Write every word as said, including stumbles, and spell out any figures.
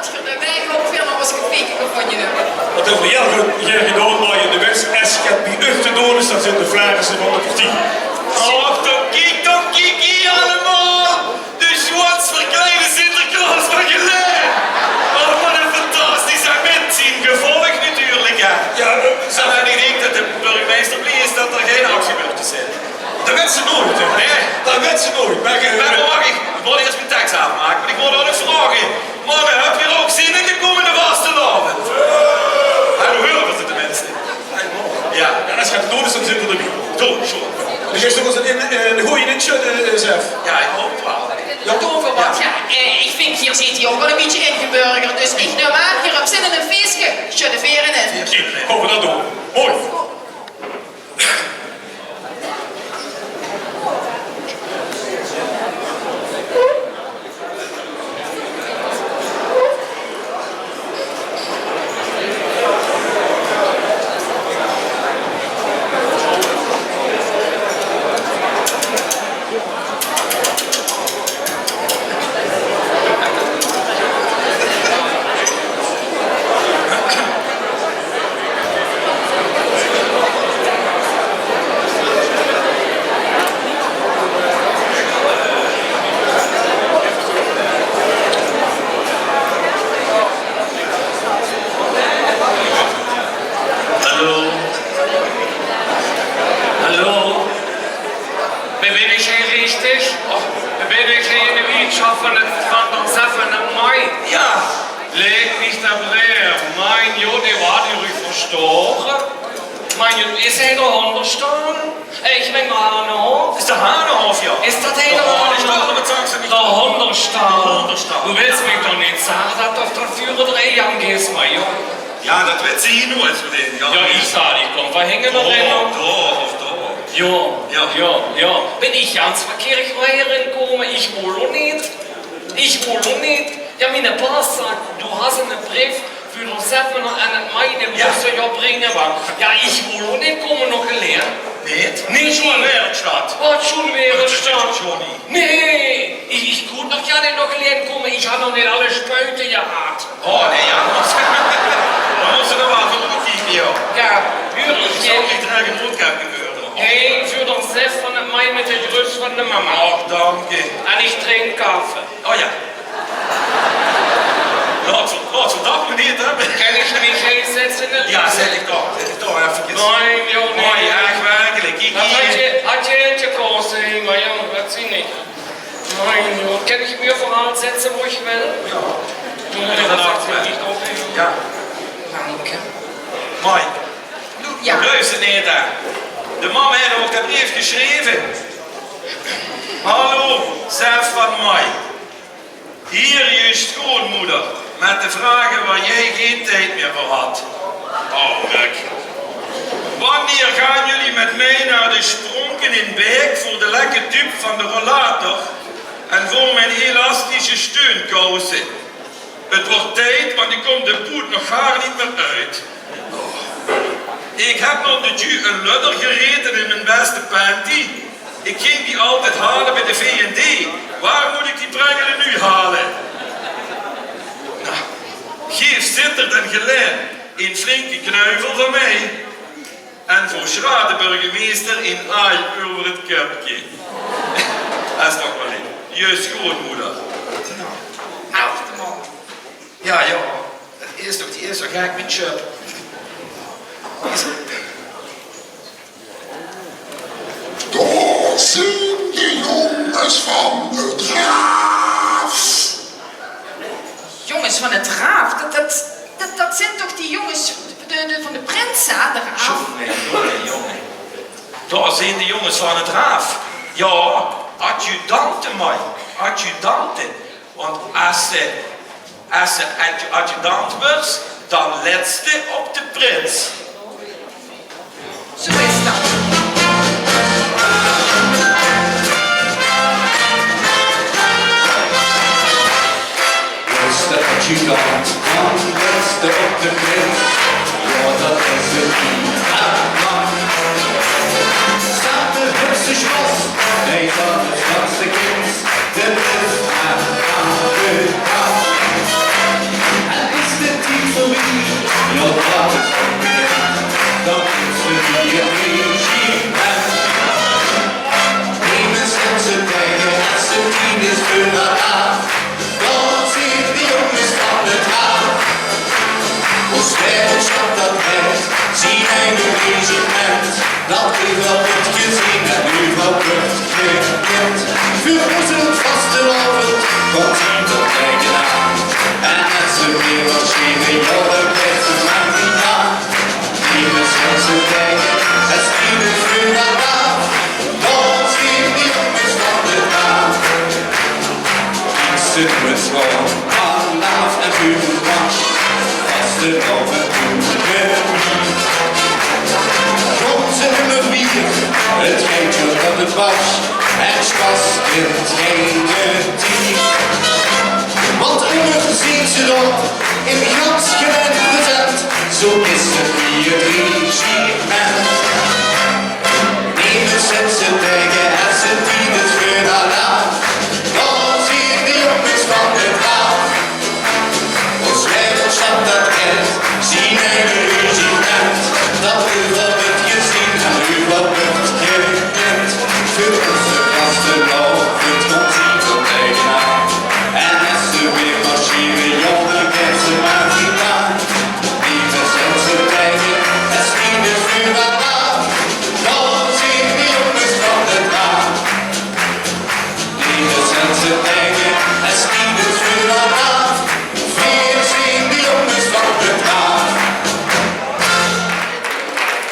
Sjoon, de wèk ouch weer nog ins gekeke van je nummer. Wat höbbe v'r hie gedaon, Marjen? De wèts, es get bie uch te doon is, dan zeen de Flerisse van de partie. Och, toch kiek, toch kiek hie allemaol! De sjoonst verkleide Sinterklaos van Gelaen! Och, wat ein fantastisch. En mit zien gevolg natuurlik, hè. Jao, eh, en dan, ich dink det de burgemeister blie is det d'r gein actiebördjes zeen. Det wèts se noeit, hè? Nae. Det wèts se noeit. Mer, eh, mer wach, ich mót iers miene teks aafmake, want ich wól ouch nog vraoge. Morge, höb geer ouch zin in de kómmende vastelaovend? Jao, dan heure v'r ze tenminste. Jao. Jao, es 't good is, dan zeen v'r d'rbie. Good, good. Geis se ós ein, ein gooj insjudde, eh, Sef? Jao, ich haop 't waal. Jao, toch? Jao, eh, ich vinj, geer zeet hie ouch waal ein bietje ingeburgerd, dus ich num aan, geer höb zin in ein fieske. Sjudde veer in. Kóm, laot v'r det doon. Mooi. Hallo? Hallo? Bin ich hie richtig? Bin ich hie in de Wieetschaft van de, van d'r Sef en d'r Mai? Jao. Leck mich doch am Arsch. Mien Jott, waat höb ich versjtaon? Mien Jott, is hie d'r Hondenstall? Eh, ich mein, d'r Hanehof. Is d'r Hanehof, jao. Is det hie d'r Hanehof? D'r Hondenstall. D'r Hondenstall. D'r Hondenstall. Du wèls mich doch nit zage, det doch d'r Führer d'r Eang is, mien Jott. Jao, det wèts se hie noeit, jao. Jao, ich sag, ich kóm van hinge nao vörre. Doch, doch. Jao, jao, jao. Bin ich ganz verkehrt hie rin gekómme? Ich wol doch nit. Ich wol doch nit. Jao, miene Poss sagt, du häs eine Breef veur d'r Sef en d'r Mai, dä mós se jao bringe, wa? Jao, ich wol doch nit kómme nao Gelaen. Nit? Nit. Sjoon weit ich det. Waat, sjoon weit ich det? Nae, ich, ich kunn doch jao nit nao Gelaen kómme, ich han noch nit alle Spuite jehat. Oh, nae, jao, dan mós se, dan mós se d'r waal veur opkieke, jao. Jao, huur ich. Zou ich d'r ein good kepke veur doon? Ein veur d'r Sef en d'r Mai mit de gröt van de mama. Och, dank dich. En ich drink kaffe. Oh jao. Laot v'r, laot v'r det mer neet höbbe. Kan ich mich hie zètte? Jao, zèt dich toch, zèt dich toch effe. Nae, jao, nae. Nae, ech werkelik. Ich, waat ich haet geer, haet geer gekoze, mien Jott, waat zeen ich? Mien Jott, kan ich mich euveral zètte, wo ich wil? Jao. Jao, det is good. Jao. Dank dich. Mai. Jao. Luuster, Neda. De mam haet ouch de breef gesjreve. Hallo, Sef van Mai. Hie juf Sjoonmoeder, mit de vraoge woa geer gein tied mieë veur hat. Oh, leuk. Wanneer gaan jullie met mij naar de spronken in Beek voor de lekke tube van de rollator en voor mijn elastische steunkouse? Het wordt tijd, want ik kom de poet nog gaar niet meer uit. Ik heb nog de ju een ludder gereten in mijn beste panty. Ik ging die altijd halen bij de V en D. Waar moet ik die prengelen nu halen? Nou, geef Zitterd en Gelaen een flinke knuivel van mij. En veur sjraad d'r burgemeister ein aai euver 't köpke. Det is toch waal leuk. Juf Sjoonmoeder. Ach, de mam. Jao, jao. Det is toch, die is toch gek mit Sjöp. Dao zeen de jónges van 't Raaf. Jónges van 't Raaf? Det, det, det, det zeen toch die jónges, de, de, van de prins, hè, d'r Raaf? Jónge, jónge, jónge. Dao zeen de jónges van 't Raaf. Jao, adjudante, Mai. Adjudante. Want es ze Es se adju-, adjudant wurs, dan lèts se op de prins. Zo is det. Wurs se adjudant, dan lèts se op de prins. Jao, det is 't. Same höbs se sjpas, nae, det is ganske kind. Dit is ech adjudant. Zit mit vrouw aan laaf en vuur was. Vaste kop en vuur. Komt ze nimmer weer, het geitje dat het was. Het was in het geine dier. Want unger ziet ze dan in gans gelijk gezet. Zo is